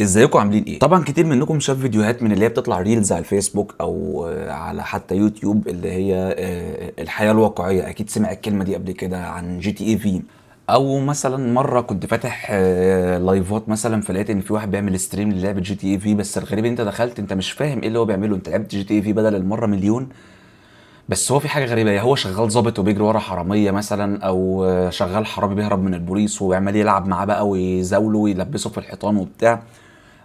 ازيكم عاملين ايه؟ طبعا كتير منكم شاف فيديوهات من اللي هي بتطلع reels على الفيسبوك او على حتى يوتيوب، اللي هي الحياة الواقعيه. اكيد سمع الكلمة دي قبل كده عن GTA V. او مثلا مرة كنت فاتح لايفات مثلا، فلقيت ان في واحد بيعمل stream للعبة GTA V. بس الغريب انت دخلت انت مش فاهم ايه اللي هو بيعمله. انت لعبت GTA V بدل المرة مليون، بس هو في حاجة غريبه، يا هو شغال ظابط وبيجري ورا حرامية مثلا، او شغال حرامي بيهرب من البوليس وعمال يلعب معاه بقى ويزاوله ويلبسه في الحيطان وبتاع.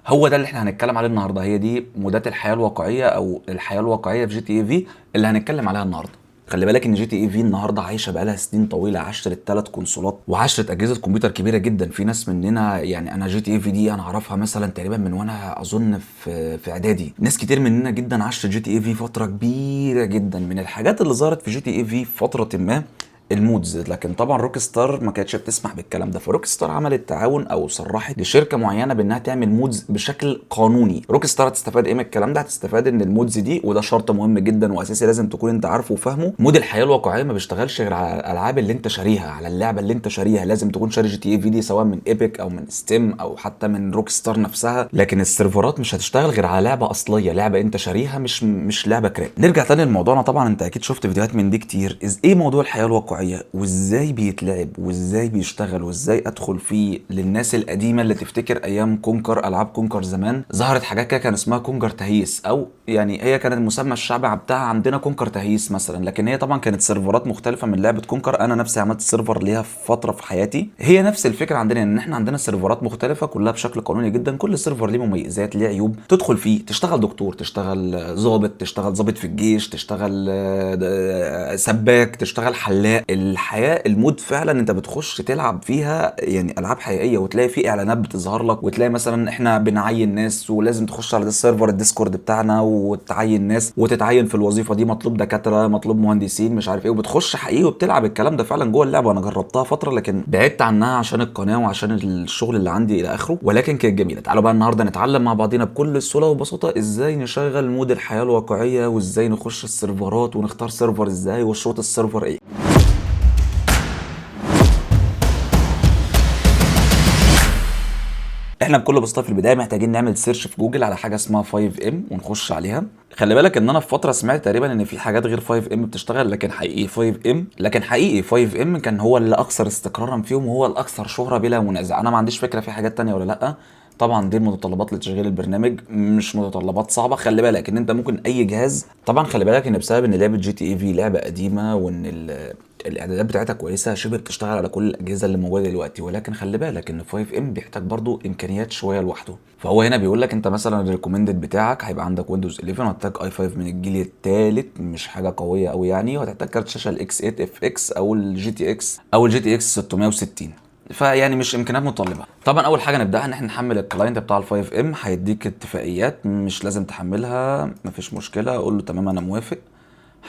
هو ده اللي احنا هنتكلم عليه النهارده، هي دي مودات الحياة الواقعية او الحياة الواقعية في GTA V اللي هنتكلم عليها النهارده. خلي بالك ان GTA V النهارده عايشه بقالها سنين طويله، عشرة 3 كونسولات وعشرة اجهزة كمبيوتر كبيرة جدا. في ناس مننا، يعني انا GTA V دي انا اعرفها مثلا تقريبا من وانا اظن في اعدادي. ناس كتير مننا جدا عشرة GTA V فترة كبيرة جدا. من الحاجات اللي ظهرت في GTA V فترة ما ال mods، لكن طبعا Rockstar ما كانتش بتسمح بالكلام ده. ف Rockstar عملت تعاون او صرحت لشركة معينة بانها تعمل mods بشكل قانوني. Rockstar هتستفاد ايه من الكلام ده؟ هتستفاد ان ال mods دي، وده شرط مهم جدا واساسي لازم تكون انت عارفه وفاهمه، mod الحياة الواقعية ما بيشتغلش غير على الالعاب اللي انت شاريها، على اللعبة اللي انت شاريها. لازم تكون شاري GTA V دي سواء من Epic او من Steam او حتى من Rockstar نفسها، لكن السيرفرات مش هتشتغل غير على لعبه اصلية، لعبه انت شاريها، مش لعبه crack. نرجع تاني لموضوعنا. طبعا انت اكيد شفت فيديوهات من دي كتير. ايه موضوع الحياة الواقعية وازاي بيتلعب وازاي بيشتغل وازاي ادخل فيه؟ للناس القديمة اللي تفتكر ايام Conquer، العاب Conquer زمان ظهرت حاجات كده كان اسمها Conquer تهيس، او يعني هي كانت المسمى الشعبي بتاعها عندنا Conquer تهيس مثلا، لكن هي طبعا كانت سيرفرات مختلفة من لعبه Conquer. انا نفسي عملت server ليها في فترة في حياتي. هي نفس الفكرة عندنا، ان احنا عندنا سيرفرات مختلفة كلها بشكل قانوني جدا، كل server ليه مميزات ليه عيوب. تدخل فيه تشتغل دكتور، تشتغل ضابط، تشتغل ضابط في الجيش، تشتغل سباك، تشتغل حلاق. الحياة ال mod فعلا انت بتخش تلعب فيها يعني العاب حقيقيه، وتلاقي في اعلانات بتظهر لك، وتلاقي مثلا احنا بنعين ناس ولازم تخش على ال server ال Discord بتاعنا وتعين ناس وتتعين في الوظيفة دي، مطلوب دكاتره، مطلوب مهندسين، مش عارف ايه، وبتخش حقيقي وبتلعب الكلام ده فعلا جوه اللعبة. انا جربتها فترة لكن بعدت عنها عشان القناة وعشان الشغل اللي عندي الى اخره، ولكن كانت جميلة. تعالوا بقى النهارده نتعلم مع بعضينا بكل سهولة وبساطة ازاي نشغل mod الحياة الواقعية، وازاي نخش السيرفرات ونختار server ازاي، وشروط ال server ايه. احنا بكل بساطة في البداية محتاجين نعمل search في جوجل على حاجة اسمها 5M ونخش عليها. خلي بالك ان انا في فترة سمعت تقريبا ان في حاجات غير 5M بتشتغل، لكن حقيقي 5M، لكن حقيقي 5M كان هو اللي اكثر استقرارا فيهم وهو الاكثر شهره بلا منازع. انا ما عنديش فكرة في حاجات تانية ولا لا. طبعا دي المتطلبات لتشغيل البرنامج، مش متطلبات صعبة. خلي بالك ان انت ممكن اي جهاز. طبعا خلي بالك ان بسبب ان لعبه GTA V لعبه قديمة وان الاعدادات بتاعتها كويسة، شبه بتشتغل على كل الاجهزة اللي موجودة دلوقتي. ولكن خلي بالك ان 5M بيحتاج برضو امكانيات شوية لوحده. فهو هنا بيقول لك انت مثلا ال recommended بتاعك هيبقى عندك Windows 11، وهتحتاج i5 من الجيل الثالث، مش حاجة قوية قوي يعني، وهتحتاج كارت شاشة ال X 8 FX او ال GTX او ال GTX 660، فيعني مش امكانيات متطلبه. طبعا اول حاجة نبداها ان احنا نحمل ال client بتاع ال 5M. هيديك اتفاقيات مش لازم تحملها، مفيش مشكلة، قول له تمام انا موافق.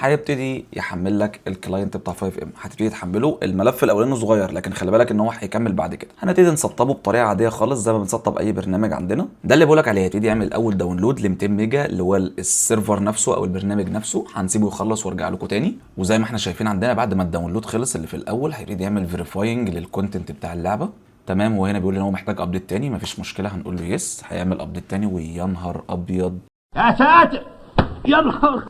هيبتدي يحمل لك ال client بتاع 5M. هتبتدي تحمله. الملف الاولاني صغير، لكن خلي بالك ان هو هيكمل بعد كده. هنبتدي نسطبه بطريقة عادية خالص زي ما بنسطب اي برنامج عندنا. ده اللي بقولك عليه، هيبتدي يعمل اول download ل 200 ميجا اللي هو ال server نفسه او البرنامج نفسه. هنسيبه يخلص وارجع لكم تاني. وزي ما احنا شايفين عندنا بعد ما ال download خلص اللي في الاول، هيبتدي يعمل verifying لل content بتاع اللعبة. تمام. وهنا بيقول ان هو محتاج update تاني، مفيش مشكلة، هنقول له yes. هيعمل update تاني، ويا نهار ابيض يا ساتر يا نهار.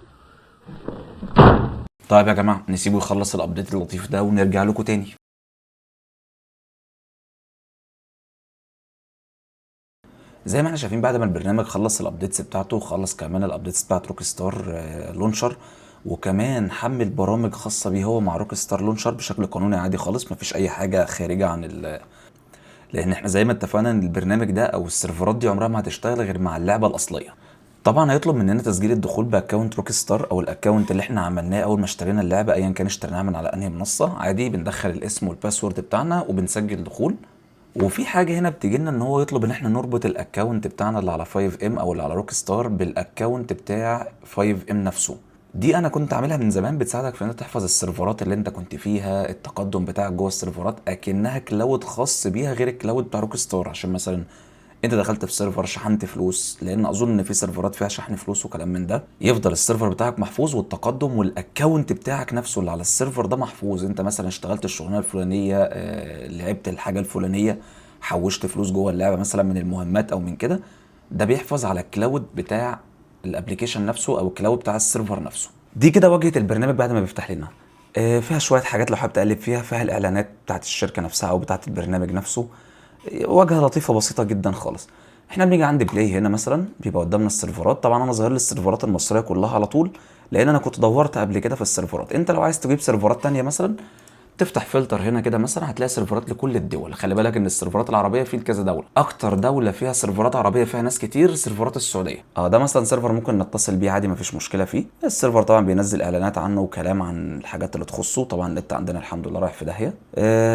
طيب يا جماعة نسيبه يخلص ال update اللطيف ده ونرجع لكم تاني. زي ما احنا شايفين بعد ما البرنامج خلص ال updates بتاعته، وخلص كمان ال updates بتاعت Rockstar Launcher، وكمان حمل برامج خاصة بيه هو مع Rockstar Launcher بشكل قانوني عادي خالص، مفيش اي حاجة خارجه عن لان احنا زي ما اتفقنا ان البرنامج ده او السيرفرات دي عمرها ما هتشتغل غير مع اللعبة الاصلية. طبعا هيطلب مننا تسجيل الدخول ب account Rockstar او ال account اللي احنا عملناه اول ما اشترينا اللعبة، ايا كان اشتريناها من على انهي منصة. عادي بندخل الاسم وال password بتاعنا وبنسجل دخول. وفي حاجة هنا بتيجي لنا ان هو يطلب ان احنا نربط ال account بتاعنا اللي على 5M او اللي على Rockstar بال account بتاع 5M نفسه. دي انا كنت عاملها من زمان، بتساعدك في ان انت تحفظ السيرفرات اللي انت كنت فيها، التقدم بتاعك جوه السيرفرات اكنها cloud خاص بيها غير ال cloud بتاع Rockstar. عشان مثلا انت دخلت في server شحنت فلوس، لان اظن ان في سيرفرات فيها شحن فلوس وكلام من ده، يفضل ال server بتاعك محفوظ والتقدم وال account بتاعك نفسه اللي على ال server ده محفوظ. انت مثلا اشتغلت الشغلانة الفلانية، لعبت الحاجة الفلانية، حوشت فلوس جوه اللعبة مثلا من المهمات او من كده، ده بيحفظ على ال cloud بتاع ال application نفسه او ال cloud بتاع ال server نفسه. دي كده واجهه البرنامج بعد ما بيفتح لنا. فيها شوية حاجات لو حابب تقلب فيها، فيها الاعلانات بتاعت الشركة نفسها او بتاعت البرنامج نفسه. واجهه لطيفة بسيطة جدا خالص. احنا بنيجي عند play هنا مثلا، بيبقى قدامنا السيرفرات. طبعا انا ظاهر لي السيرفرات المصرية كلها على طول، لان انا كنت دورت قبل كده في السيرفرات. انت لو عايز تجيب سيرفرات تانية مثلا، تفتح فلتر هنا كده مثلا، هتلاقي سيرفرات لكل الدول. خلي بالك ان السيرفرات العربية في كذا دولة، اكتر دولة فيها سيرفرات عربية فيها ناس كتير سيرفرات السعوديه. ده مثلا server ممكن نتصل بيه عادي، مفيش مشكلة فيه. ال server طبعا بينزل اعلانات عنه وكلام عن الحاجات اللي تخصه. طبعا النت عندنا الحمد لله رايح في داهية.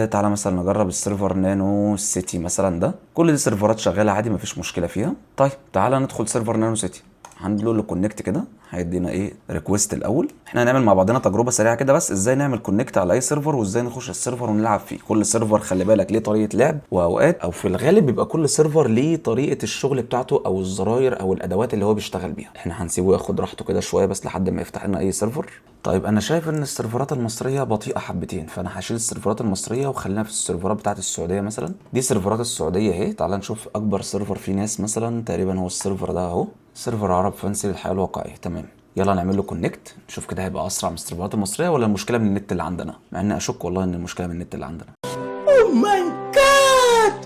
تعالى مثلا نجرب ال server نانو سيتي مثلا، ده كل دي سيرفرات شغالة عادي مفيش مشكلة فيها. طيب تعالى ندخل server نانو سيتي، هنقول له connect كده، هيدينا ايه request. الاول احنا هنعمل مع بعضنا تجربه سريعة كده بس ازاي نعمل connect على اي server وازاي نخش ال server ونلعب فيه. كل server خلي بالك ليه طريقه لعب، واوقات او في الغالب بيبقى كل server ليه طريقه الشغل بتاعته او الزراير او الادوات اللي هو بيشتغل بيها. احنا هنسيبه ياخد راحته كده شوية بس لحد ما يفتح لنا اي server. طيب انا شايف ان السيرفرات المصرية بطيئه حبتين، فانا هشيل السيرفرات المصرية وخلينا في السيرفرات بتاعت السعودية مثلا. دي سيرفرات السعودية اهي. تعال نشوف اكبر server فيه ناس مثلا، تقريبا هو ال server ده اهو، server عرب فانسي للحياة الواقعية. تمام، يلا نعمل له connect، نشوف كده هيبقى اسرع من السيرفرات المصرية ولا المشكلة من النت اللي عندنا، مع ان اشك والله ان المشكلة من النت اللي عندنا. Oh my God،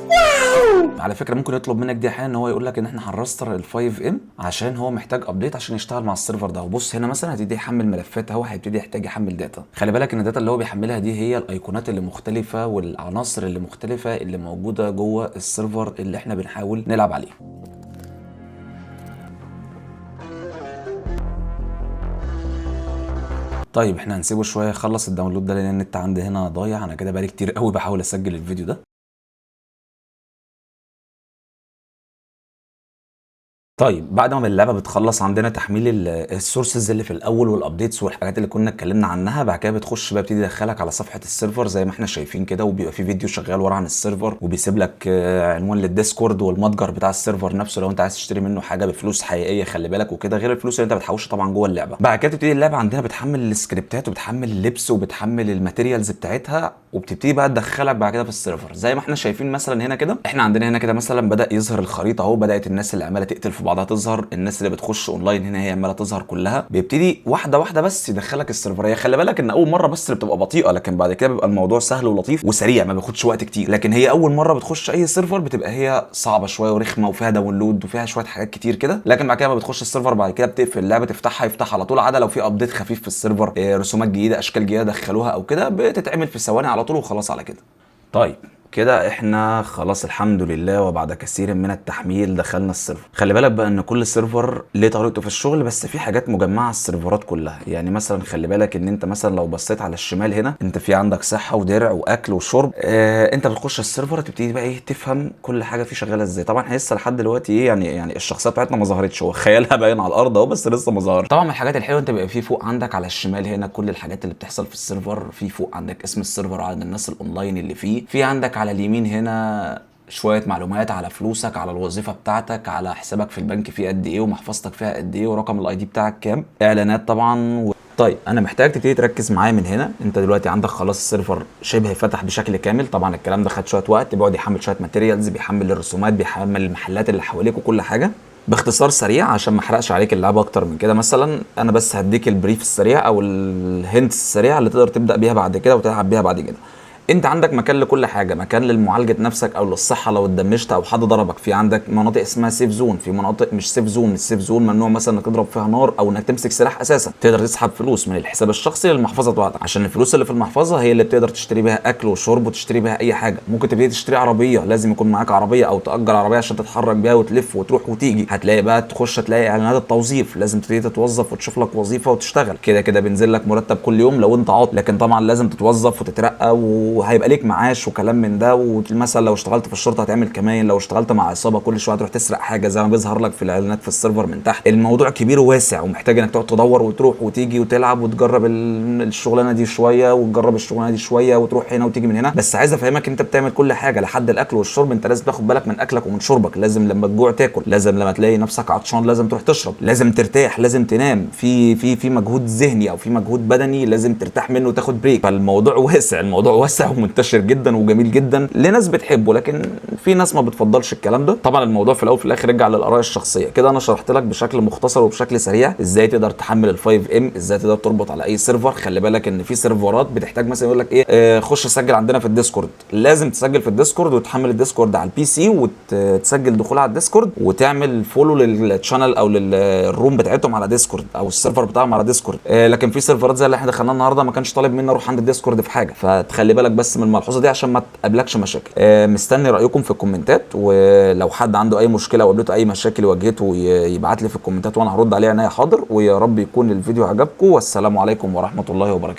wow. على فكرة ممكن يطلب منك دي احيانا، ان هو يقول لك ان احنا هن restart ال FiveM عشان هو محتاج update عشان يشتغل مع ال server ده. وبص هنا مثلا هتبتدي يحمل ملفات اهو، هيبتدي يحتاج يحمل data. خلي بالك ان ال data اللي هو بيحملها دي هي الايقونات اللي مختلفة والعناصر اللي مختلفة اللي موجودة جوه ال server اللي احنا بنحاول نلعب عليه. طيب احنا هنسيبه شوية يخلص ال download ده لان النت عندي هنا ضايع، انا كده بقالي كتير قوي بحاول اسجل الفيديو ده. طيب بعد ما اللعبة بتخلص عندنا تحميل ال sources اللي في الاول وال updates والحاجات اللي كنا اتكلمنا عنها. بعد كده بتخش بقى بتبتدي تدخلك على صفحة ال server زي ما احنا شايفين كده، وبيبقى في فيديو شغال ورا عن ال server، وبيسيب لك عنوان للديسكورد والمتجر بتاع ال server نفسه لو انت عايز تشتري منه حاجة بفلوس حقيقية، خلي بالك وكده، غير الفلوس اللي انت بتحوشها طبعا جوه اللعبة. بعد كده بتبتدي اللعبة عندنا بتحمل السكريبتات وبتحمل اللبس وبتحمل ال materials بتاعتها، وبتبتدي بقى تدخلك بعد كده في ال server زي ما احنا شايفين مثلا هنا كده. احنا عندنا هنا كده مثلا بدا يظهر الخريطة اهو، بدات الناس اللي عماله تقتل في بعضها تظهر، الناس اللي بتخش اونلاين هنا هي عماله تظهر كلها. بيبتدي واحدة واحدة بس يدخلك ال server. هي خلي بالك ان اول مرة بس اللي بتبقى بطيئه، لكن بعد كده بيبقى الموضوع سهل ولطيف وسريع، ما بياخدش وقت كتير. لكن هي اول مرة بتخش اي server بتبقى هي صعبة شوية ورخمه وفيها download وفيها شوية حاجات كتير كده، لكن بعد كده ما بتخش ال server بعد كده بتقفل اللعبة تفتحها يفتح على طول، عدا لو في update خفيف في ال server، رسومات جديدة اشكال جديدة دخلوها او كده، بتتعمل في ثواني على طول وخلاص على كده. طيب كده احنا خلاص الحمد لله وبعد كثير من التحميل دخلنا ال server. خلي بالك بقى ان كل server ليه طريقته في الشغل، بس في حاجات مجمعة على السيرفرات كلها. يعني مثلا خلي بالك ان انت مثلا لو بصيت على الشمال هنا، انت في عندك صحة ودرع واكل وشرب. انت بتخش ال server تبتدي بقى ايه تفهم كل حاجة فيه شغالة ازاي. طبعا احنا لسه لحد دلوقتي ايه يعني الشخصية بتاعتنا ما ظهرتش، هو خيالها باين على الارض اهو بس لسه ما ظهرش. طبعا من الحاجات الحلوة انت بيبقى في فوق عندك على الشمال هنا كل الحاجات اللي بتحصل في ال server، في فوق عندك اسم ال server وعدد الناس الاونلاين اللي فيه، في عندك على اليمين هنا شوية معلومات على فلوسك، على الوظيفة بتاعتك، على حسابك في البنك فيه قد ايه، ومحفظتك فيها قد ايه، ورقم ال ID بتاعك كام، اعلانات طبعا طيب انا محتاج تبتدي تركز معايا من هنا. انت دلوقتي عندك خلاص ال server شبه فتح بشكل كامل. طبعا الكلام ده خد شوية وقت، بيقعد يحمل شوية materials، بيحمل الرسومات، بيحمل المحلات اللي حواليك وكل حاجة. باختصار سريع عشان ما احرقش عليك اللعبة اكتر من كده، مثلا انا بس هديك ال brief السريع او ال hint السريع اللي تقدر تبدا بيها بعد كده وتلعب بيها بعد كده. انت عندك مكان لكل حاجة، مكان للمعالجه نفسك او للصحة لو اتدمجت او حد ضربك. في عندك مناطق اسمها safe zone، في مناطق مش safe zone. ال safe zone ممنوع مثلا انك تضرب فيها نار او انك تمسك سلاح اساسا. تقدر تسحب فلوس من الحساب الشخصي للمحفظه بتاعتك، عشان الفلوس اللي في المحفظة هي اللي بتقدر تشتري بيها اكل وشرب وتشتري بيها اي حاجة. ممكن تبتدي تشتري عربية، لازم يكون معاك عربية او تاجر عربية عشان تتحرك بيها وتلف وتروح وتيجي. هتلاقي بقى تخش تلاقي اعلانات التوظيف، لازم تبتدي تتوظف وتشوف لك وظيفة وتشتغل. كده كده بينزل لك مرتب كل يوم لو انت عاطل، لكن طبعا لازم تتوظف وتترقى وهيبقى ليك معاش وكلام من ده. ومثلا لو اشتغلت في الشرطة هتعمل كمان، لو اشتغلت مع عصابة كل شوية هتروح تسرق حاجة زي ما بيظهر لك في الاعلانات في ال server من تحت. الموضوع كبير وواسع ومحتاج انك تقعد تدور وتروح وتيجي وتلعب وتجرب الشغلانة دي شوية وتجرب الشغلانة دي شوية وتروح هنا وتيجي من هنا. بس عايز افهمك انت بتعمل كل حاجة لحد الاكل والشرب. انت لازم تاخد بالك من اكلك ومن شربك، لازم لما تجوع تاكل، لازم لما تلاقي نفسك عطشان لازم تروح تشرب، لازم ترتاح، لازم تنام. في في في مجهود ذهني او في مجهود بدني لازم ترتاح منه وتاخد break. فالموضوع واسع، الموضوع واسع واسع ومنتشر جدا وجميل جدا لناس بتحبه، لكن في ناس ما بتفضلش الكلام ده. طبعا الموضوع في الاول وفي الاخر يرجع للاراء الشخصية. كده انا شرحت لك بشكل مختصر وبشكل سريع ازاي تقدر تحمل ال FiveM، ازاي تقدر تربط على اي server. خلي بالك ان في سيرفرات بتحتاج مثلا يقول لك ايه، خش سجل عندنا في ال Discord، لازم تسجل في ال Discord وتحمل ال Discord على ال PC وتسجل دخول على ال Discord وتعمل follow لل channel او لل room بتاعتهم على Discord او ال server بتاعهم على Discord. لكن في سيرفرات زي اللي احنا دخلناها النهارده ما كانش طالب مني اروح عند ال Discord في حاجه، فتخلي بالك بس من الملحوظة دي عشان ما تقابلكش مشاكل. مستني رايكم في الكومنتات، ولو حد عنده اي مشكلة او قابلته اي مشاكل واجهته يبعت لي في الكومنتات وانا هرد عليه عينيا حاضر. ويا رب يكون الفيديو عجبكم، والسلام عليكم ورحمة الله وبركاته.